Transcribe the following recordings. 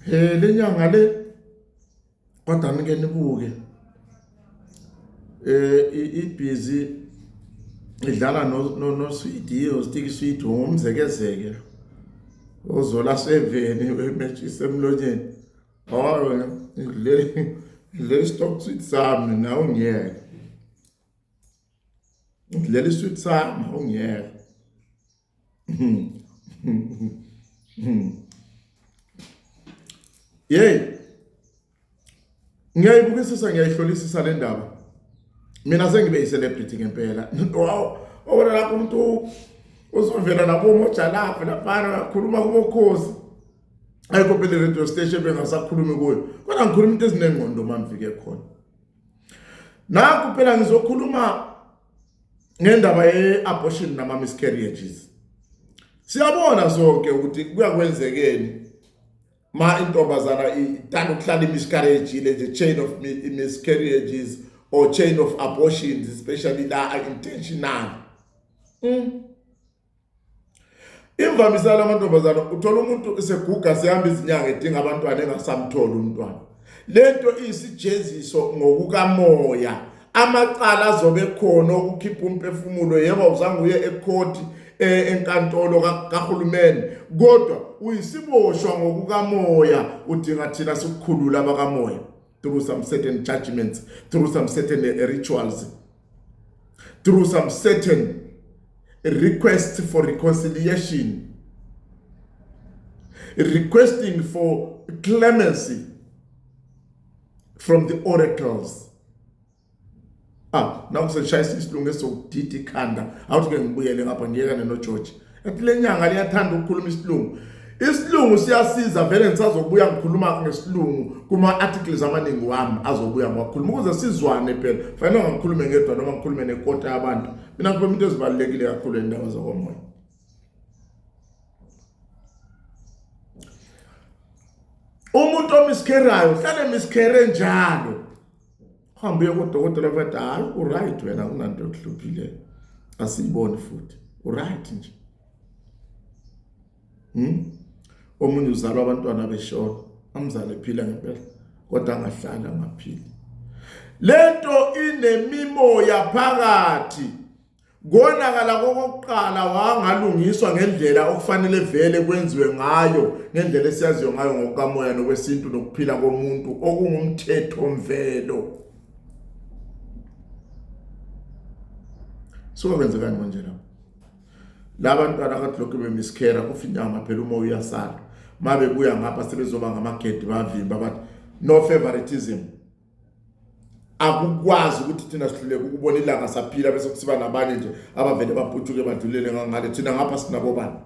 He lenyanga le kodwa nike nibuke ibhizi idlala no no no Swidi o stick Swidi ngumzekezeke ozola seveni wemetshisa emlonyeni. Hayi wena ngidlele ngidlele stock sweet sami nawe ngiyeke. Ngidlele sweet sami ungiyeke. Yey. Ngiyayibukisisa ngiyayihlolisisa le ndaba. Mina sengibe yi-celebrity ngempela. Wow, obona lapho umuntu uzovela nabo mojalapha laphana akhuluma kubokhozi. Ayikho phela i-radio station bengasakhulumi kuyo. Kodwa ngikhuluma into ezinengqondo uma ngifike khona. Nakhu phela ngizokhuluma ngendaba ye-abortion nama-miscarriages. Siyabona sonke ukuthi kuyakwenzekeni ma intombazana ithanda ukuhlala i-miscarriage le nje chain of miscarriages or chain of abortions especially la intentional. Imvamisa lamantombazana uthola umuntu eseguga sehamba izinyanga edinga abantwana engasamtholi umntwana. Lento iyisijeziso ngokukamoya. Amacala azobe khona okukhipha umphefumulo yebo awuzange uye ekhoti enkantolo kahulumeni kodwa uyisiboshwa ngokukamoya udinga thina sikukhulula abakamoya through some certain judgments, through some certain rituals, through some certain requests for reconciliation, requesting for clemency from the oracles. Ah, nakuseshayisa isilungu esokudida ikhanda. Awuthi ke ngibuyele ngapha ngiyekane noGeorge. Ethi lenyanga liyathanda ukukhuluma isilungu. Isilungu siyasiza vele ngisazobuya ngikhuluma ngesilungu kuma articles amaningi wami azobuya ngiwakhuluma ukuze sizwane phela. Fanele ngikhulume ngedwa noma ngikhulume nekota yabantu. Mina ngikhuluma into ezibalulekile kakhulu endaba zakomoya. Umuntu omiscarrayo uhlale miscarre njalo. Hambe uye kodokotela bathi hayi uright wena akunanto ekuhluphile. Asiyiboni futhi. Uright nje. Omunye uzalwa abantwana beshona, amzale ephila ngempela kodwa angahlali angaphili. Lento inemimoya phakathi. Konakala kokokuqala wangalungiswa ngendlela okufanele vele kwenziwe ngayo, ngendlela esiyaziyo ngayo ngokukamoya nokwesintu nokuphila komuntu okungumthetho mvelo. Suka kwenzekani manje lapho? Labantwana kade lokhu bemiskera kufa inyama phela uma uyasala. Mabebuya ngapha sebezoba ngamagedi bavimba bathi no favoritism. Akukwazi ukuthi thina sihluleke ukubona ilanga saphila bese kusiba nabanye nje abavele baputshuke badlulele ngale thina ngapha sinabo bani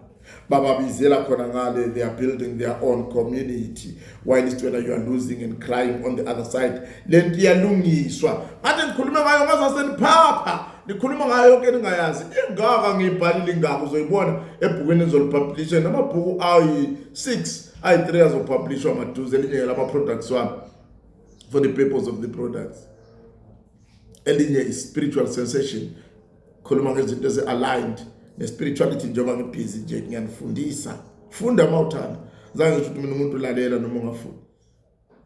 bababizela khona ngale they are building their own community while wena you are losing and crying on the other side. Lento iyalungiswa ngathi ngikhulume ngayo ngazaseniphapha nikhuluma ngayo yonke ningayazi ingaka ngiyibhalile ingaka uzoyibona ebhukwini enizolipublisha namabhuku ayi-6 ayi-3 azopublishwa maduze elinye lama-products wami for the purpose of the products. Elinye is spiritual sensation, khuluma ngezinto ezi-aligned ne-spirituality njengoba ngibhizi nje ngiyanifundisa. Funda uma uthanda, zange ngisho ukuthi mina umuntu ulalela noma ungafuni.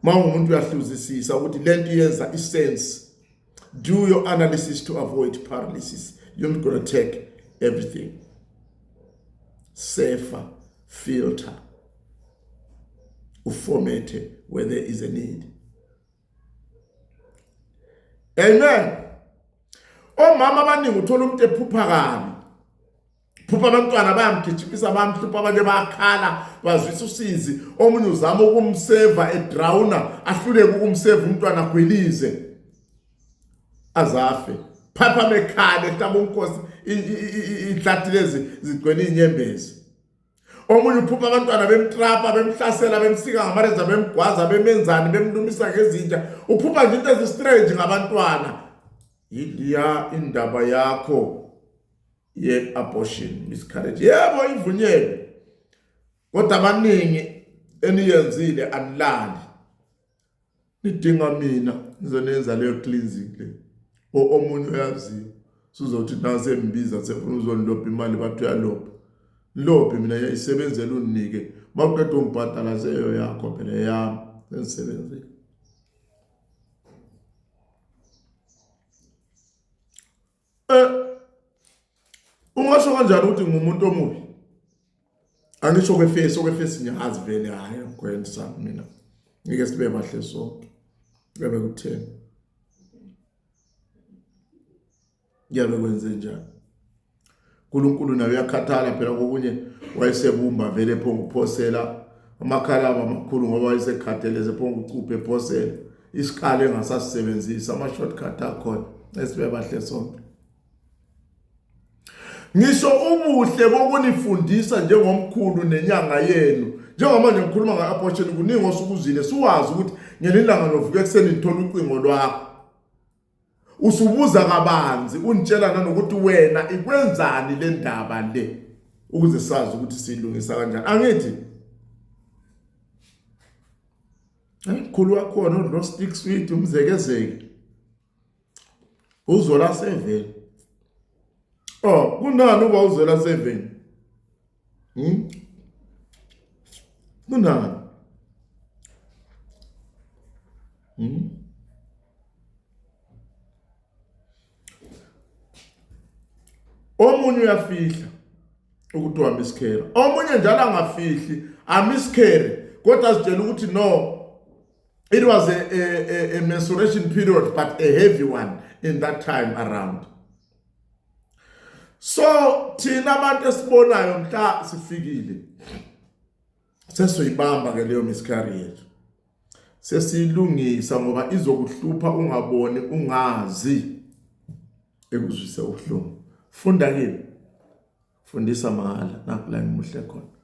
Uma ungumuntu uyahluzisisa ukuthi lento iyenza isense. Do your analysis to avoid paralysis. You're not gonna take everything. Safer filter. Uformate where there is a need. Amen. Omama abaningi uthola umuntu ephupha kabi. Phupha abantwana bayamgijimisa bamhlupha abanye bayakhala bazwisa usizi. Omunye uzama ukumseva edrowna ahluleke ukumseva umntwana agwilize. Azafe. Phapha mekhale hlaba unkosi inhlathi lezi zigcwele inyembezi. Omunye uphupha abantwana bemtrapa bemhlasela bemsika ngamareza bemgwaza bemenzani bemlumisa ngezinja. Uphupha nje into ezistrange ngabantwana. Yiliya indaba yakho ye-abortion miscarriage. Yebo ivunyelwe. Kodwa abaningi eniyenzile anilali. Nidinga mina ngizonenza leyo cleansing le. Omunye uyaziwa. Suzothi nase mbiza sefuna uzonilopha imali bathi uyalopha. Lophi mina ngiyayisebenzela unike. Mawuqeda ungibhadala seyo yakho phela eyami sengisebenzile. Eh ungasho kanjani ukuthi ngumuntu omubi? Angisho kwefesi okwefesi ngiyazi vele hayi ngikwenza mina. Ngike sibe bahle sonke. Kuyabe kutheni? Kuyabe kwenze njani? uNkulunkulu naye uyakhathala phela kokunye wayesebumba vele phonga uphosela amakhala aba makhulu ngoba wayesekhathele sephonga ucuphe ephosela isikalo engasasisebenzisi ama-shortcut akhona esibe bahle sonke ngisho ubuhle bokunifundisa njengomkhulu nenyanga yenu njengamanje ngikhuluma nge-abortion kuningi osukuzile suwazi ukuthi ngelinye ilanga novuka ekuseni ngithola ucingo lwakho usubuza kabanzi ungitshela nanokuthi wena ikwenzani le ndaba le ukuze sazi ukuthi siyilungisa kanjani angithi mkhulu wakhona lo stick sweet umzekezeke uzola 7 oh kunani uba uzola 7 Kunani Omunye uyafihla ukuthi wamiscarry, omunye njalo angafihli amiscarry, kodwa azitshela ukuthi no, it was a menstruation period but a heavy one in that time around. So thina abantu esibonayo mhla sifikile sesoyibamba ke leyo miscarriage, sesiyilungisa ngoba izokuhlupha ungaboni ungazi ekuzwise ubuhlungu. Funda kimi, fundisa mahhala, nakho la ngimuhle khona.